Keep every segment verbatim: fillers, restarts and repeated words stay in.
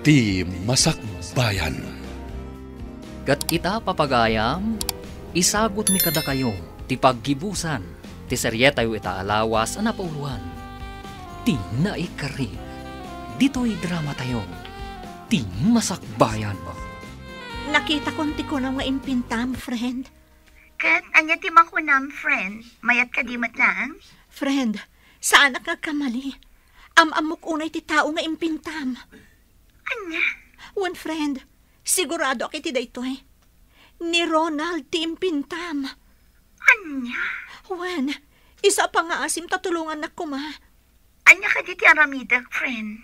Ti Masakbayan. Ket ita, papagayam, isagutmi kadakayo ti paggibusan ti serietayo ita a lawas a napauloan, Ti Naikari. Ditoy dramatayo, Ti Masakbayan. Nakitakon ti kunaw nga impintam, friend. Ket ania ti makunam, friend? Mayat kadi met laeng? Friend, saanak nga agkamali. Am-ammok unay ti tao nga impintam. Ania? Wen, friend, siguradoak iti daytoy. Ni Ronald ti impintam. Ania? Wen, isu a pangngaasim ta tulongannak koma. Ania kadi ti aramidek, friend?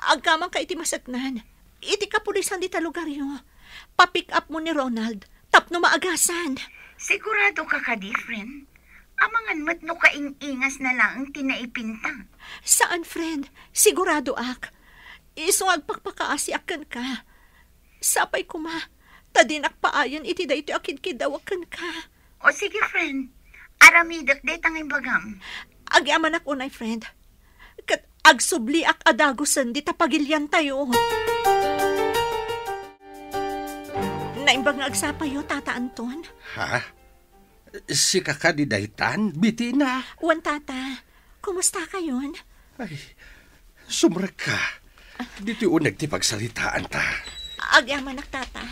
Agkamanka iti maseknan, iti kapulisan dita lugaryo. Pa-pick up mo ni Ronald tapno maagasan. Sigurado ka kadi, friend? Amangan met no kaing-ingasna laeng ti naipinta. Saan, friend. Siguradoak. Isu nga agpakpakaasiak kenka. Sapay koma, ta dinak paayen iti daytoy a kidkiddawak kenka. O sige, friend. Aramidek dayta nga imbagam. Agyamanak unay, friend. Ket agsubliak a dagusen dita pagiliantayo. Naimbag nga agsapayo, Tata Anton. Ha? Sika kadi daytan, Bitina? Wen, Tata. Kumustakayon? Ay, sumrekka. Ditoy uneg ti pagsaritaanta. Agyamanak, Tata.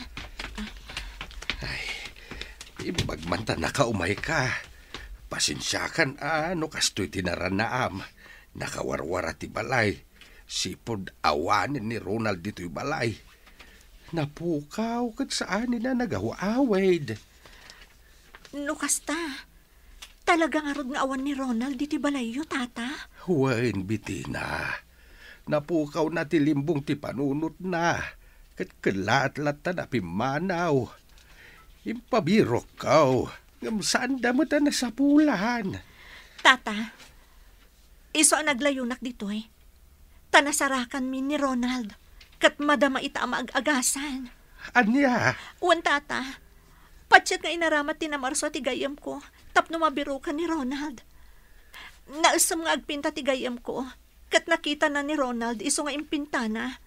Ay, imbag man ta nakaumayka. Pasensiakan a no kastoy ti narannaam. Nakawarwara ti balay. Sipud awanen ni Ronald ditoy balay. Napukaw ket saanen a nagaw-awid. No kasta, talaga ngarud nga awan ni Ronald ditoy balayyo, Tata? Wen, Bitina. Napukawna ti limbong ti panunotna, ket kellaat latta a pimmanaw. Impabirokko, ngem saanda met a nasapulan. Tata, isu a naglayonak ditoy, ta nasarakanmi ni Ronald, ket madama ita a maag-agasan. Ania? Wen, Tata, patiek nga inaramat ti namarsua ti gayyemko tapno mabirokan ni Ronald. Naessem nga agpinta ti gayyemko, ket nakitana ni Ronald isu nga impintana.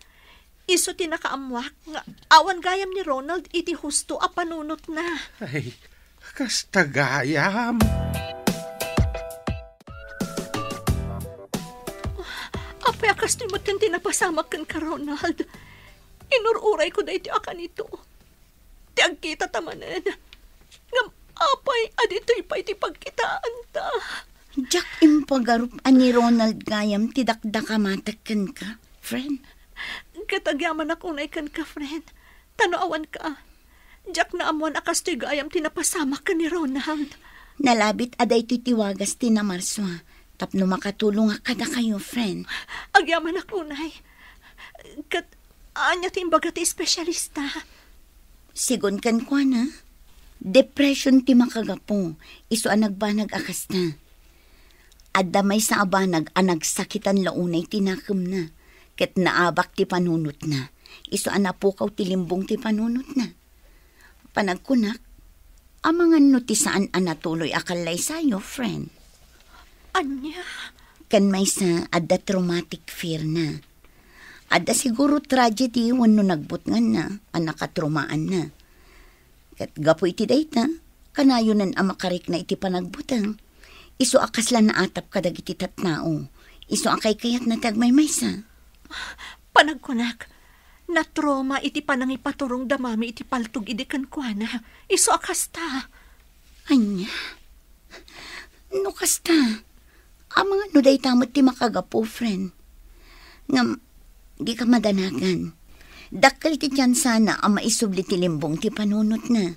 Isu ti nakaammoak nga awan gayam ni Ronald iti husto a panunotna. Ay, kasta gayam. Apay a kastoy met ti napasamak kenka, Ronald? Inur-urayko daytoy a kanito. Ti agkitata manen. Ngem apay a ditoy pay ti pagkitaanta? Diak impagarup a ni Ronald gayam ti dakdakamatek kenka, friend. Ket agyamanak unay kenka, friend. Ta no awanka, diak naammoan a kastoy gayam ti napasamak ken ni Ronald. Nalabit a daytoy ti wagas ti namarsua tapno makatulongak kadakayo, friend. Agyamanak unay. Ket ania ti imbaga ti espesyalista? Sigun kenkuana, depression ti makagapu, isu a nagbanag a kasta. Adda maysa a banag a nagsakitan la unay ti nakemna, ket naabak ti panunotna, isu a napukaw ti limbong ti panunotna. Panagkunak, amangan no ti saan a natuloy a kallaysayo, friend. Ania? Ken maysa, adda traumatic fear na. Adda siguro tragedy wenno nagbutnganna a nakatraumaanna. Ket gapu iti dayta, kanayonen a makarikna iti panagbuteng. Isu a kasla naatap kadagiti tattao. Isu a kaykayatna ti agmaymaysa. Panagkunak, natrauma iti panangipaturong da Mami iti paltog idi kenkuana. Isu a kasta. Ania? No kasta, amangan no dayta met ti makagapu, friend. Ngem, dika madanagan. Dakkel ti tiansana a maisubli ti limbong ti panunotna.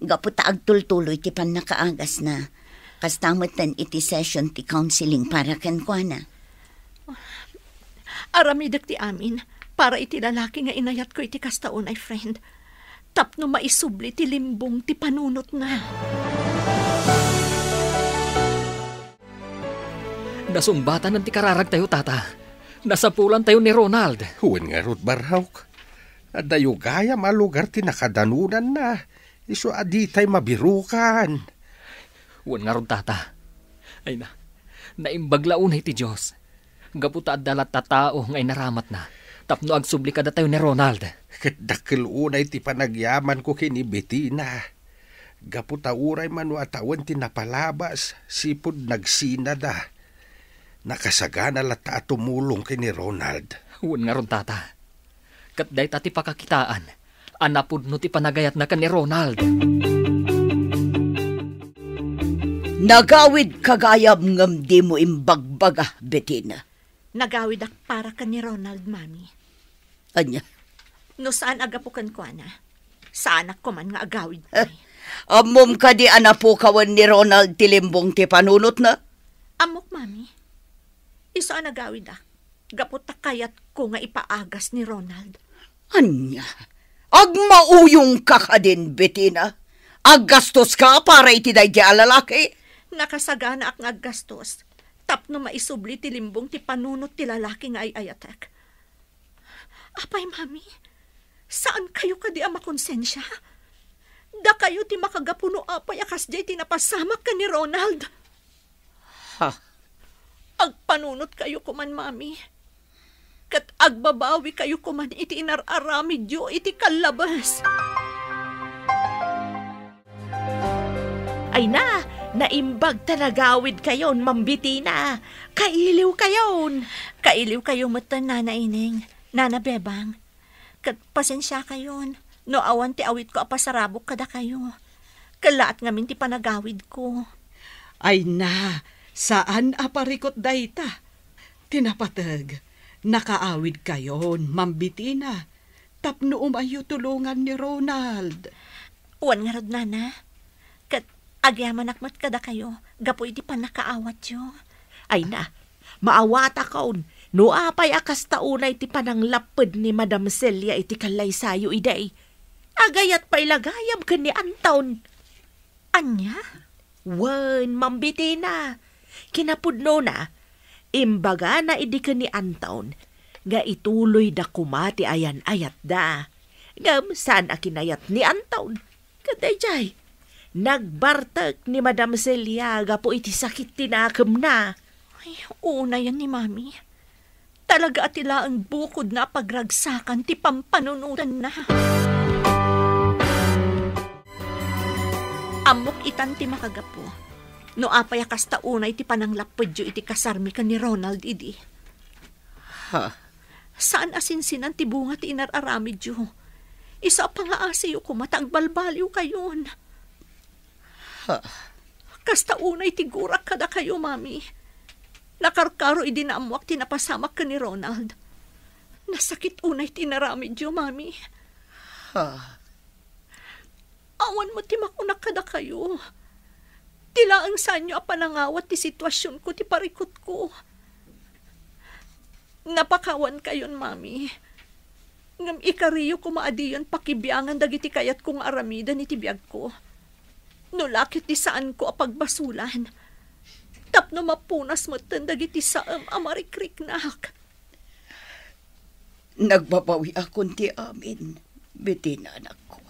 Gapu ta agtultuloy ti pannakaagasna, kasta metten iti session ti counseling para kenkuana. Aramidek ti amin para iti lalaki nga inayatko iti kasta unay, friend, tapno maisubli ti limbong ti panunotna. Nasumbatanan ti kararagtayo, Tata. Nasapulantayo ni Ronald. Wen ngarud, barraok. Adayo gayam a lugar ti nakadanonanna. Isu a ditay mabirukan. Wen ngarud, Tata. Ay na, naimbag la unay ti Dios. Gapu ta adda latta tao nga inaramatna. Tapno agsubli kadatayo ni Ronald. Ket dakkel unay ti panagyamanko ken ni Betina. Gapu ta uray mano a tawen ti napalabas, sipud nagsinada. Nakasagana latta a tumulong ken ni Ronald. Wen ngarud, Tata. Ket dayta ti pakakitaan a napudno ti panagayatna ken ni Ronald. Nagawidka gayam ngem dimo imbagbaga, Betina. Nagawidak para ken ni Ronald, Mami. Ania? No saan a gapu kenkuana, saanak koman nga agawid pay. Ammom kadi a napukawen ni Ronald ti limbong ti panunotna? Ammok, Mami. Isu a nagawidak, gapu ta kayatko nga ipaagas ni Ronald. Ania? Agmauyongka kadin, Betina? Aggastoska para iti daydiay a lalaki? Nakasaganaak nga aggastos tapno maisubli ti limbong ti panunot ti lalaki nga ay-ayatek. Apay, Mami? Saankayo kadi a makonsensia? Dakayo ti makagapu no apay a kasdiay ti napasamak ken ni Ronald. Ha? Agpanunotkayo koman, Mami. Ket agbabawikayo koman iti inar-aramidyo iti kallabes. Ay na, naimbag ta nagawidkayon, Ma'am Betina. Kailiwkayon. Kailiwkayo metten, Nana Ineng, Nana Bebang. Ket pasensiakayon no awan ti awitko a pasarabok kadakayo. Kellaat ngamin ti panagawidko. Ay na, saan a parikut dayta. Ti napateg, nakaawidkayon, Ma'am Betina, tapno umayyo tulongan ni Ronald. Wen ngarud, Nana. Ket agyamanak met kadakayo gapu iti pannakaawatyo. Ay na, maawatakon no apay a kasta unay ti pananglapped ni Madam Celia iti kallaysayo idi. Agayat pay la gayam ken ni Anton. Ania? Wen, Ma'am Betina. Kinapudnona, imbagana idi ken ni Anton nga ituloyda koma ti ayan-ayatda. Ngem saan a kinayat ni Anton. Ket daydiay, nagbartek ni Madam Celia gapu iti sakit ti nakemna. Ay, unayen ni Mami. Talaga a ti laeng bukodna a pagragsakan ti pampanunotenna. Ammok itan ti makagapu no apay a kasta unay ti pananglappedyo iti kasarmi ken ni Ronald idi. Ha? Saan a sinsinan ti bunga ti inar-aramidyo. Isu a pangaasiyo koma ta agbalbaliwkayon. Ha? Kasta unay ti gurak kadakayo, Mami. Nakarkaro idi naammoak ti napasamak ken ni Ronald. Nasakit unay ti inaramidyo, Mami. Ha? Awan met ti makunak kadakayo. Ti laeng saanyo a panangawat ti situasionko ti parikutko. Napakawankayon, Mami. Ngem ikariyo koma a diyon pakibiangan dagiti kayatko nga aramiden iti biagko. No la ket ti saanko a pagbasolan, tapno mapunas metten dagiti saem a marikriknak. Nagbabawiakon ti amin, Betina, anakko.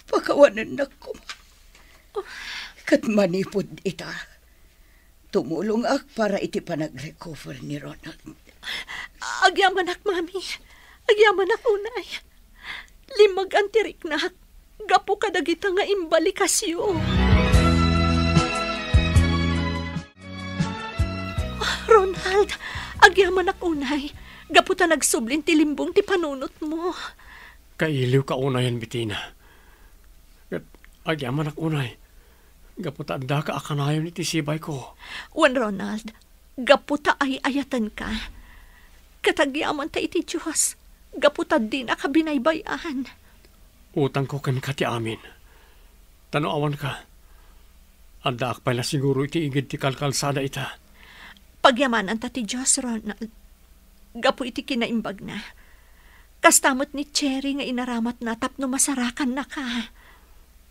Pakawanennak koma. Ket manipud ita, tumulongak para iti panagrecover ni Ronald. Agyamanak, Mami. Agyamanak unay. Limmegan ti riknak gapu kadagita nga imbalikasyo. Ronald, agyamanak unay. Gapu ta nagsublin ti limbong ti panunotmo. Kailiwka unayen, Betina. Ket agyamanak unay. Gapu ta addaka a kanayon iti sibayko. Wen, Ronald, gapu ta ay-ayatenka. Ket agyamanta iti Dios, gapu ta dinaka binaybay-an. Utangko kenka ti amin. Ta no awanka, addaak pay la siguro iti igid ti kalkalsada ita. Pagyamananta ti Dios, Ronald, gapu iti kinaimbagna. Kasta met ni Cherry nga inaramatna tapno masarakannaka.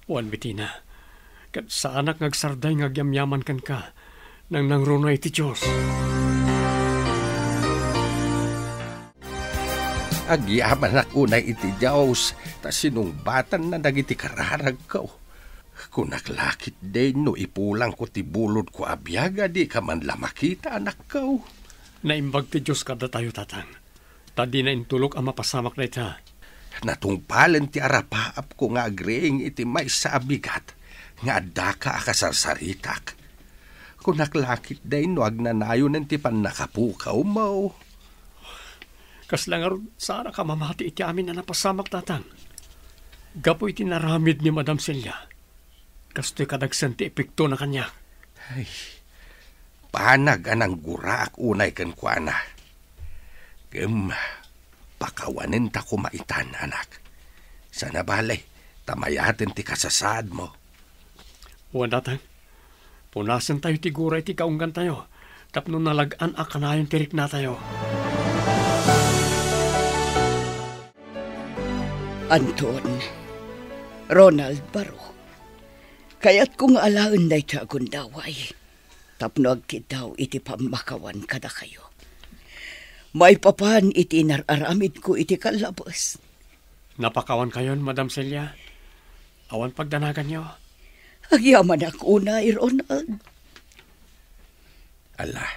Wen, Betina, ket saanak nga agsarday nga agyamyaman kenka, nangnangruna iti Dios. Agyamanak unay iti Dios, ta sinungbatanna dagiti kararagko. Kunak la ketdi no ipulangko ti bulodko a biag a dika man la makita, anakko. Naimbag ti Dios kadatayo, Tatang. Ta dina intulok a mapasamak dayta. Natungpalen ti arapaapko nga agriing iti maysa a bigat nga addaka a kasarsaritak. Kunak la ketdi no agnanayonen ti pannakapukawmo. Kasla ngarud, saanak a mamati iti amin a napasamak, Tatang. Gapu iti naramid ni Madam Celia, kastoy kadagsen ti epektona kaniak. Ay, banag a nangguraak unay kenkuana. Ngem, pakawanenta koma itan, anak. Sana bale, ta mayaten ti kasasaadmo. Wen, Tatang. Punasentayo ti gura iti kaunggantayo tapno nalag-an a kanayon ti riknatayo. Anton, Ronald, barok, kayatko nga alaen dayta a gundaway tapno agkiddaw iti pammakawan kadakayo maipapan iti inar-aramidko iti kallabes. Napakawankayon, Madam Celia? Awan pagdanaganyo? Agyamanak unay, Ronald. Ala,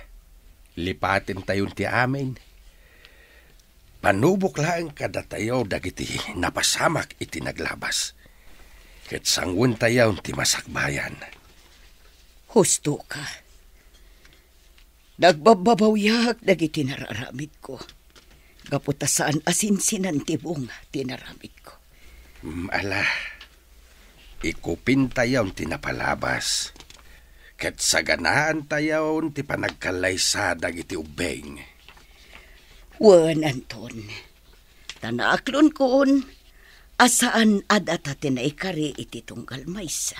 lipatentayon ti amin. Panubok laeng kadatayo dagiti napasamak iti naglabas, ket sanguentayon ti masakbayan. Husto ka. Nagbabbabawiak dagiti nararamidko, gapu ta saan a sinsinan ti bunga ti naramidko. Mm, ala, ikupintayon ti napalabas, ket saganaantayon ti panagkallaysa dagiti ubbing. Wen, Anton, ta naaklonkon a saan a data ti naikari iti tunggal maysa.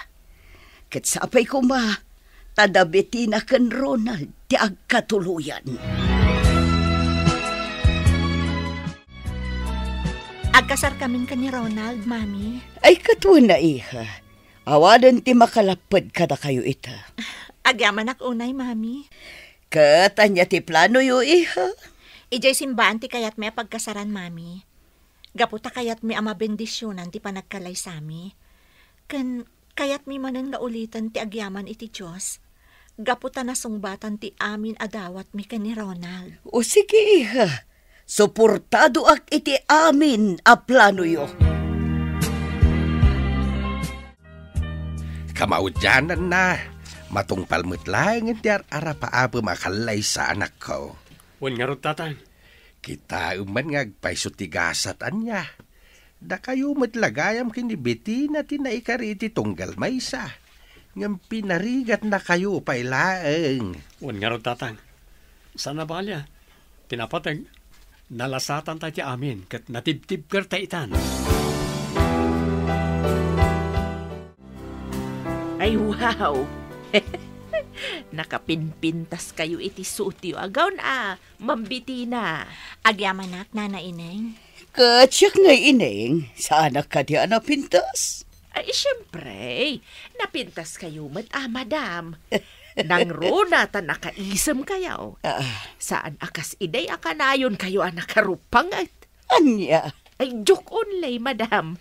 Ket sapay koma, ta da Betina ken Ronald ti agkatuloyan. Agkasarkamin ken ni Ronald, Mami. Ay, kasta, iha. Awanen ti makalapped kadakayo ita. Agyamanak unay, Mami. Ket ania ti planoyo, iha? Idiay simbaan ti kayatmi a pagkasaran, Mami. Gapu ta kayatmi a mabendisionan ti panagkallaysami. Ken kayatmi manen nga uliten ti agyaman iti Dios, gapu ta nasungbatan ti amin a dawatmi ken ni Ronald. O sige, iha. Suportadoak iti amin a planoyo. Kamaudiananna, matungpal met laengen ti ar-arapaapem a kallaysa, anakko. Wen ngarud, Tatang. Kitaem man nga agpayso ti gasat, ania? Dakayo met la gayam ken ni Betina ti naikari iti tunggal maysa, ngem pinarigatnakayo pay laeng. Wen ngarud, Tatang. Saan a bali a ti napateg, nalasatan tayo ti amin ket natibtibker tayo itan. Ay, wow! Nakapinpintas kayo iti suotyo, agawn a, Ma'am Betina. Agyamanak, Nana Ineng. Ket siak ngay, Ineng, saanak kadi a napintas? Ay, siyempre, napintas kayo met a, madam. Nangruna ta nakaisem kayo. Ah. Saan a kas iday a kanayon kayo a nakarupanget. Ania? Ay, joke only, madam.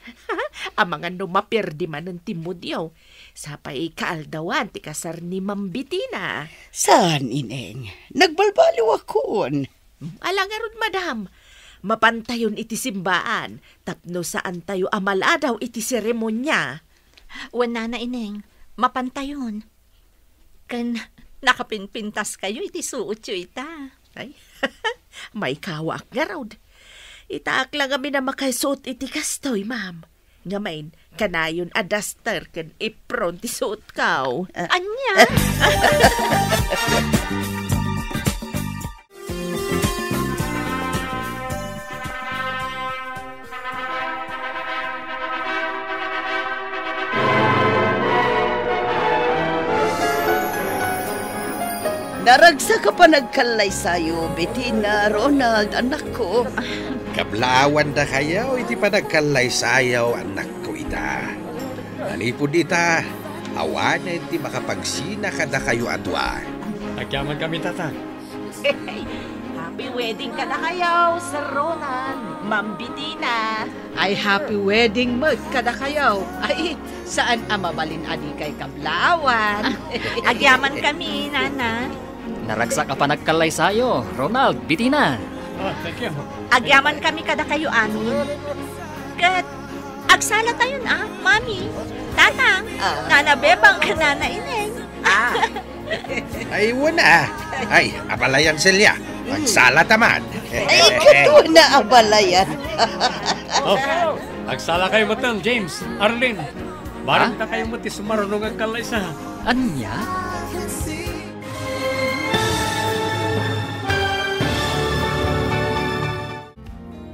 Amangan no maperdi manen ti moodyo. Sapay kaaldawan ti kasar ni Ma'am Betina. Saan, Ineng? Nagbalbaliwakon. Ala ngarud, madam. Mapantayon iti simbaan tapno saantayo a maladaw iti seremonia. Wen, Nana Ineng, mapantayon. Ken nakapinpintas kayo iti suotyo ita. Ay, maikawaak ngarud. Itaak la ngamin a makaisuot iti kastoy, ma'am. Ngamin, kanayon a duster ken apron ti suotko. Ah. Ania? Naragsak a panagkallaysayo, Betina, Ronald, anakko. Kablaawan dakayo iti panagkallaysayo, anakko ita. Manipud ita, awanen ti makapagsina kadakayo a dua. Agyaman kami, Tatang. Happy wedding kadakayo, Sir Ronald, Ma'am Betina. Ay, happy wedding met kadakayo. Ay, saan a mabalin a dikay kablaawan. Agyaman kami, Nana. Naragsak a panagkallaysayo, Ronald, Betina. Agyaman kami kadakayo amin. Ket agsalatayon a, Mami, Tatang, Ah. Nana Bebang, ken Nana Ineng. Ah. Ay, wen a. Ay, abalayan, Celia. Agsalata man. Ay, ket wen a abalayan. Oh, agsalakayo metten, James, Arlene. Bareng dakayo met ti sumaruno nga agkallaysa. Ania?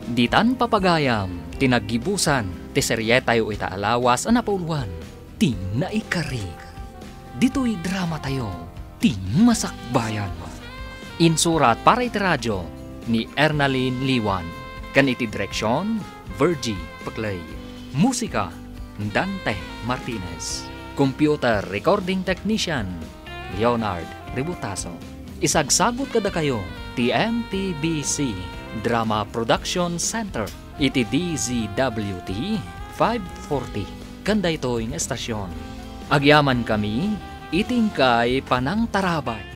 Ditan papagayam ti naggibusan ti serietayo ita a lawas a napauluan, ti Naikari. Ditoy dramatayo, ti Masakbayan. Insurat para iti radio ni Ernalyn Liwan, ken iti direksion, Virgie Peclay. Musika, Dante Martinez. Computer recording technician, Leonard Ributaso. Isagsagut kadakayo ti M T B C Drama Production Center iti D Z W T five forty. Ken daytoy nga estasion, agyamankami iti inkay panangtarabay.